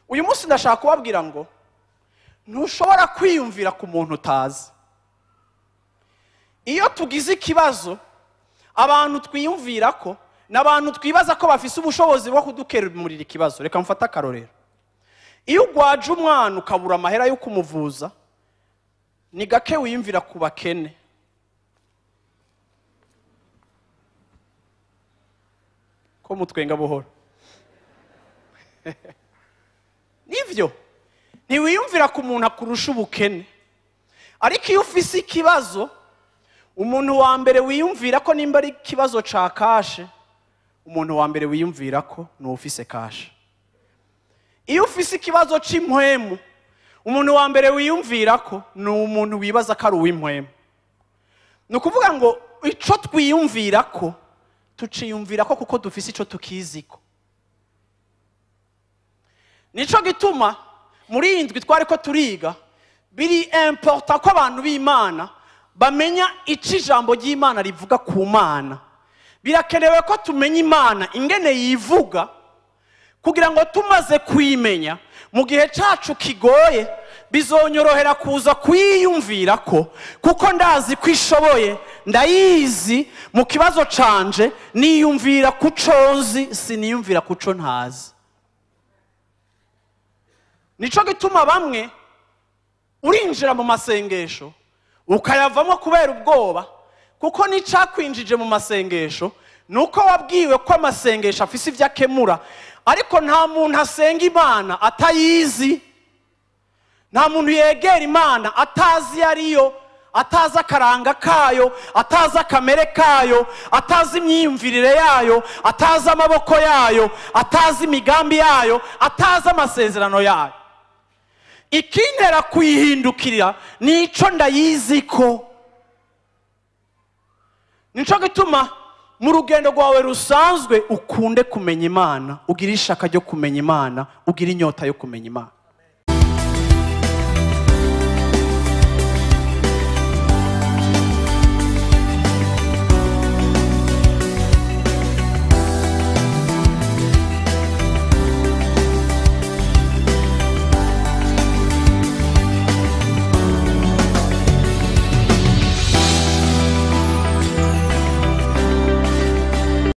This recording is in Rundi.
Uyu munsi ndashaka kubabwira ngo ntushobora kwiyumvira ku muntu utazi. Iyo tugize ikibazo, abantu twiyumvira ko n'abantu twibaza ko bafise ubushobozi bwo kudukemurira ikibazo. Reka mfate akarorero. Iyo ugwaje umwana ukabura amahera yo kumuvuza, ni gake wiyumvira ku bakene. Ko mutwenga buhoro. Nivyo, ntiwiyumvira ku muntu akurusha ubukene. Ariko iyo ufise ikibazo, umuntu wa mbere wiyumvira ko nimba ari ikibazo ca kashe, umuntu wa mbere wiyumvira ko ni ufise kashe. Iyo ufise ikibazo c'impwemu, umuntu wa mbere wiyumvira ko ni umuntu wibaza ko ari uw'impwemu. Ni ukuvuga ngo ico twiyumvira ko tuciyumvira ko kuko dufise ico tukiziko. Nico gituma muri iyi ndwi twari ko turiga, biri important ko abantu b'Imana bamenya ico ijambo ry'Imana rivuga ku Mana. Birakenewe ko tumenya Imana ingene yivuga, kugira ngo tumaze kuyimenya mu gihe cacu kigoye bizonyorohera kuza kwiyumvira ko, kuko ndazi ko ishoboye, ndayizi mu kibazo canje, niyumvira kuco nzi, siniyumvira kuco ntazi. Nico gituma bamwe urinjira mu masengesho ukayavamo kubera ubwoba, kuko nicakwinjije mu masengesho nuko wabwiwe ko amasengesho afise ivyo akemura. Ariko nta muntu asenga Imana atayizi, nta muntu yegera Imana atazi ariyo, atazi akaranga kayo, atazi akamere kayo, atazi imyiyumvirire yayo, atazi amaboko yayo, atazi imigambi yayo, atazi amasezerano yayo. Ikintera kuyihindukirira nico ndayiziko. Nico gituma mu rugendo rwawe rusanzwe ukunde kumenya Imana, ugira ishaka ryo kumenya Imana, ugira inyota yo kumenya Imana.